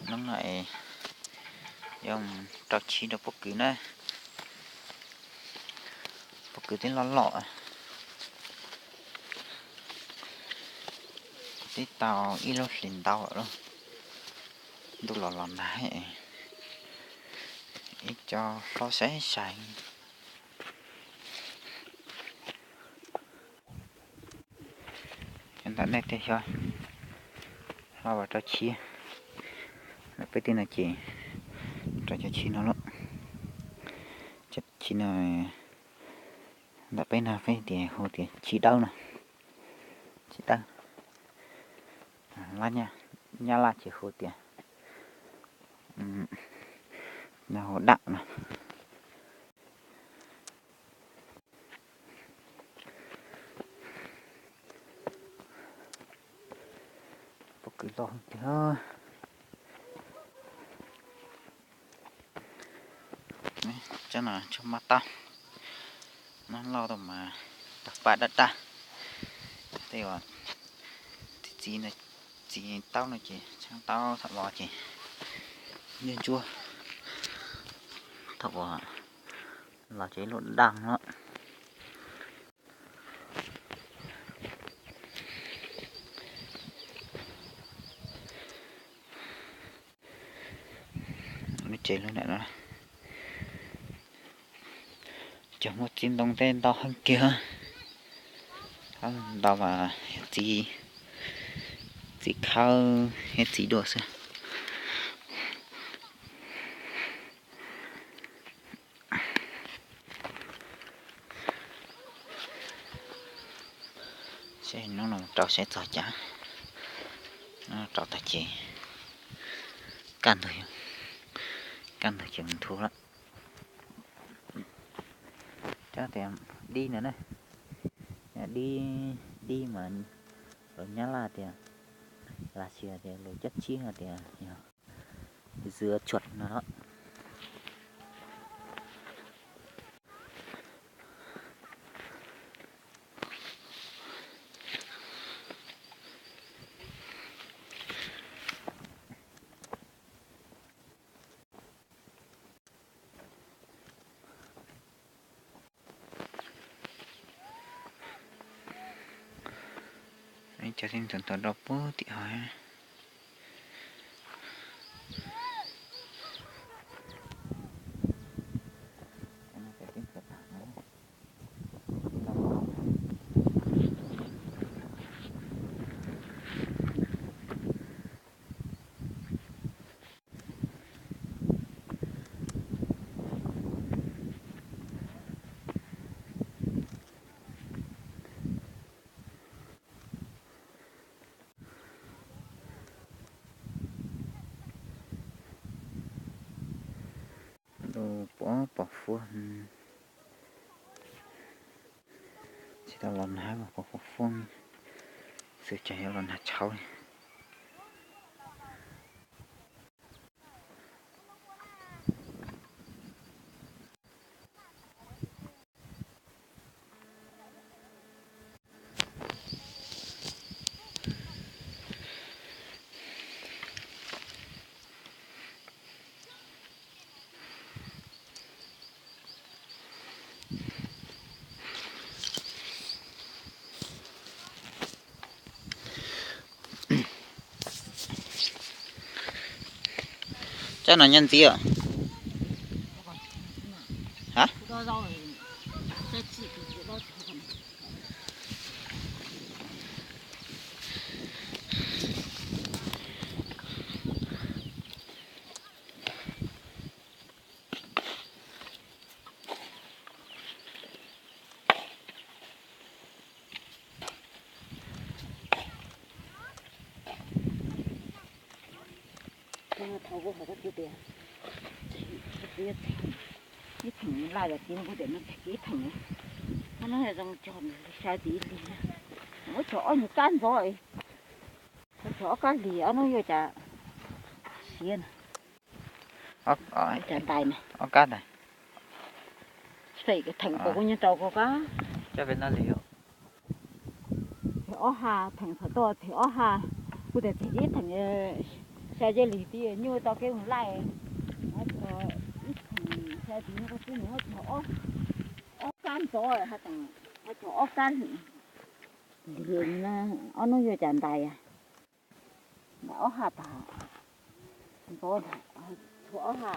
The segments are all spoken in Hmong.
Hnub no es yuav rau chiv rau pob kws na. Pob kws twb loj loj, twb tau ib lub hlis ntau lawm. Ntuj los los nag, ib co hlob sai sai. Cov ntawm nej tiag xyov hlob vas rau chiv, ntawm peb tej no ces rau cov chiv no lawm. Cov chiv no ntawm peb no peb tias hu tias chiv dawb no, chiv dawb. Nyab laj ces hu tias, no hu dam no. Pob kws loj tiag. Tsob no tsob mab taub, mab loj tau mas tawg paj daj daj. Tej uas txiv, txiv taub no ces txheeb taub thaum los ces ntsuab ntsuab, thaum uas los ces ib lub daj loj. Lub tsev lub ntawm no cov muaj txiv ntoo tej ntau heev kiag, ntau mas yog txiv, txiv khawb thiab txiv duaj xwb. Seb hnub no rau seb txog cas, rau tag ces kaj ntug, kaj ntug ces mus nthua lawm. Cov tias dib ntawd na, dib, dib mas lus Nyab Laj tias, Lav Xias tias lus cab tsib hais tias yog dưa chuột no. Cov tib ntxawm tau rau puag tim hauv. Lub pov pom huab, tsis tau los nag mas pov huab foob, xwm tseem yuav los nag tshauv li. Cov no nyob ntxiv os. Ha? Thaum kuv hais koj txiv tias, koj txiv ib theem laj yog txiv kuv tias nws txhais kiv ib theem, koj no zoo cog li sai txiv ib lig, muab cog ob nyuag kab ntxov, muab cog ob kab hlis ob hnub yuav cas siav na. Cas ntais na, ob kab ntawd. Theem kuv nyob rau kuv kab. Coj peb noj li. Theem ob ha, theem txhais tau theem ob ha, kuv tias txhais kiv ib theem, Xya yej lig tib nyuaj tau kev mus laij. Ib txhis xya tig nyuaj tib mus muab cog ob kab ntxov, cog ob kab lig, ob hnub yuav cas ntais, ntais ob ha tag, ntxov, tshuav ob ha,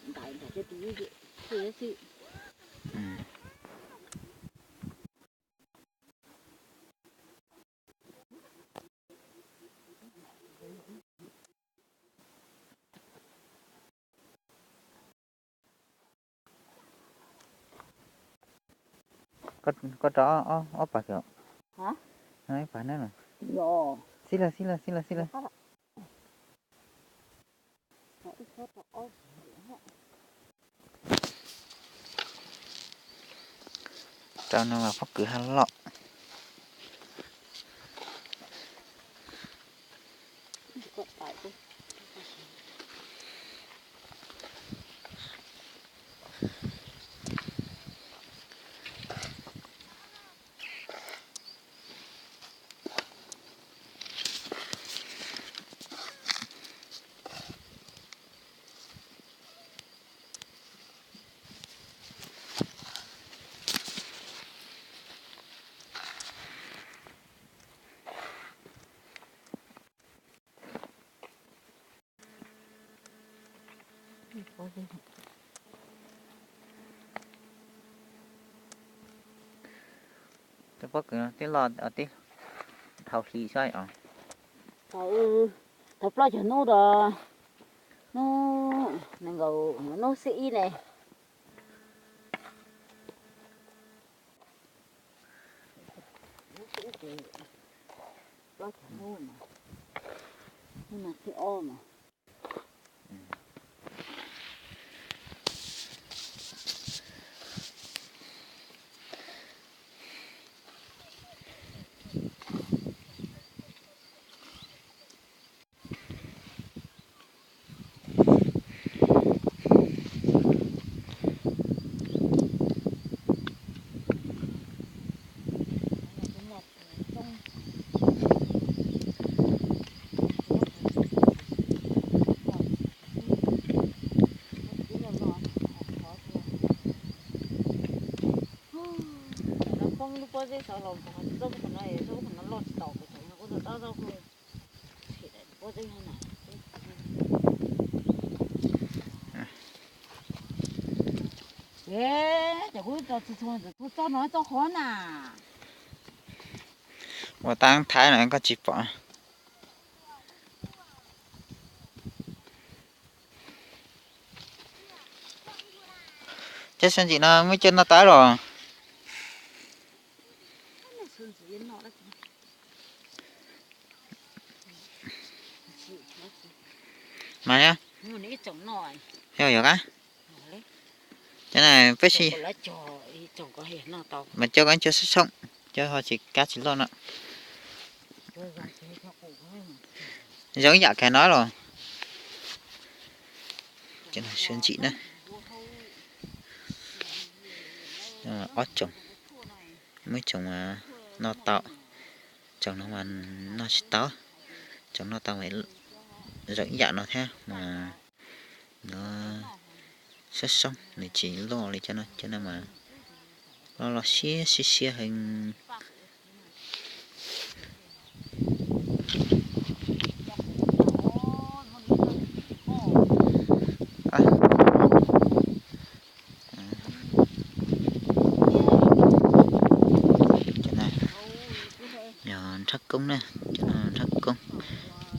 ntais ntais cov tig xwb. Koj rau ob pag kiag, ib pag na. Xib lawm, xib lawm, xib lawm, xib lawm. Rau no mas pob kws ha loj. Tus pob kws tib loj tib dhau hli saib os. Thaum plaub caug hnub rau hnub nees nkaum hnub xib ib ne. Plaub caug hnub, hnub no xib ob mas. Poob lub pob zeb saud los mus, zaub qhov no, zaub qhov no loj tsis tau, kuv tseem ua tus tab zaub kuj. Ces kuv tso txhua txhua kuv tso no tso qhov na. Ua tab thaib no koj tsis pom. Cov sawv ntxim no muaj cov noj tau los? Mas yog, yog yog a. Cov na peb si, mas cov ko cov soob soob, cov ho tsis kab tsis loj no. Zoo ib yam kiag no los. Cov no sawv ntxim na. Ob tsoom, muaj ib tsoom noj tau, tsoom no mas noj tsis tau, tsoom noj tau mas zoo ib yam no thiab mas. Nws soob soob, nws tsis loj li cov no, cov no mas loj loj siab siab siab heev. Cov no yog nrhab koob na, cov no nrhab koob,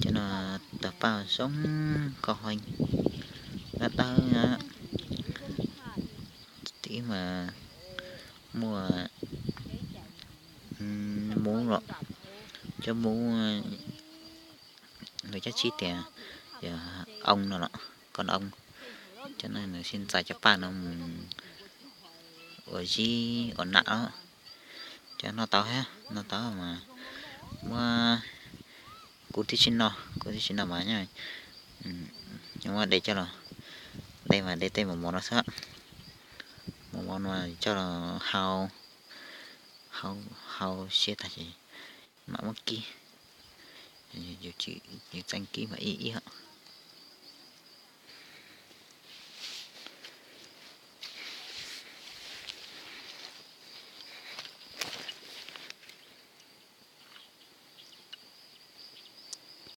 cov no tawg paj zoo nkauj heev, dawb dawb. Tib mas muaj muv los, cov muv, lawv cov tsib tias yog oo no los, koj oo, cov no nws sib ntxais cov paj no mus ua zib ua nam os. Cov noj tau thiab, noj tau mas muab, kuv twb tsis noj, kuv twb tsis noj mas nyob, muab de coj los, de mas de tej mos mos no xwb, mos mos no coj los hau, hau, hau siab tag ces mam muab kib, Yus txeeb kib mas ib ib.